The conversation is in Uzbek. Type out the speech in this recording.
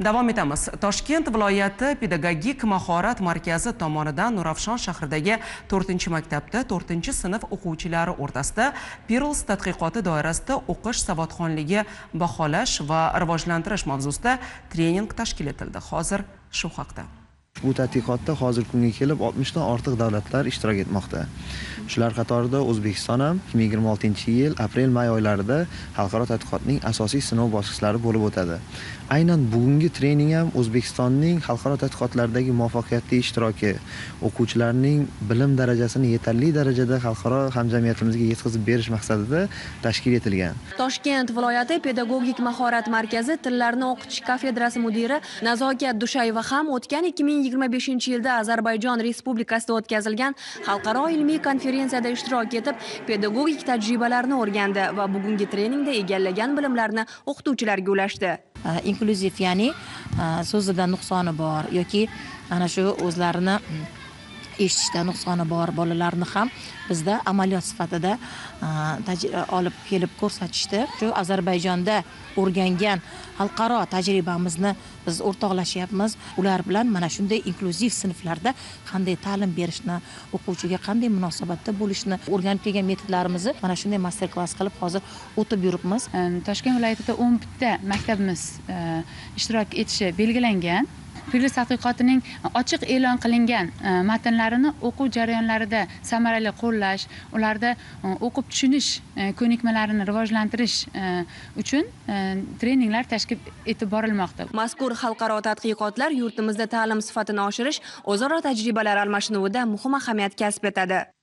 Davom etamiz. Toshkent viloyati pedagogik mahorat markazi tomonidan Nurafshon shahridagi 4-maktabda 4-sinf o'quvchilari o'rtasida PIRLS tadqiqoti doirasida o'qish savodxonligi baholash va rivojlantirish mavzusida trening tashkil etildi. Hozir shu haqda. Bu tadqiqotda hozirgi kunga kelib 60 dan ortiq davlatlar ishtirok etmoqda. Shular qatorida O'zbekiston ham 2026-yil aprel-may oylarida xalqaro tadqiqotning asosiy sinov bosqichlari bo'lib o'tadi. Aynan bugungi trening ham O'zbekistonning xalqaro tadqiqotlardagi muvaffaqiyatli ishtiroki, o'quvchilarning bilim darajasini yetarli darajada xalqaro hamjamiyatimizga yetkazib berish maqsadida tashkil etilgan. Toshkent viloyati pedagogik mahorat markazi tillarni o'qitish kafedrasi mudiri Nazokat Dushayeva ham o'tgan 2025-yilda Ozarbayjon Respublikasida o'tkazilgan xalqaro ilmiy konferensiyada ishtirok etib, pedagogik tajribalarni o'rgandi va bugungi treningda egallagan bilimlarni o'qituvchilarga ulashdi. Inklyuziv, ya'ni so'zida nuqsoni bor yoki ana shu o'zlarini eshitishda nuqsoni bor bolalarni ham bizda amaliyot sifatida olib kelib ko'rsatishdi. Shu Ozarbayjonda o'rgangan xalqaro tajribamizni biz o'rtoqlashyapmiz. Ular bilan mana shunday inklyuziv sinflarda qanday ta'lim berishni, o'quvchiga qanday munosabatda bo'lishni o'rganib kelgan metodlarimizni mana shunday master klass qilib hozir o'tib yuribmiz. Toshkent viloyatida 11 ta maktabimiz ishtirok etishi belgilangan. PIRLS tadqiqotining ochiq e'lon qilingan matnlarini o'quv jarayonlarida samarali qo'llash, ularda o'qib tushunish ko'nikmalarini rivojlantirish uchun treninglar tashkil etib borilmoqda. Mazkur xalqaro tadqiqotlar yurtimizda ta'lim sifatini oshirish, o'zaro tajribalar almashinuvida muhim ahamiyat kasb etadi.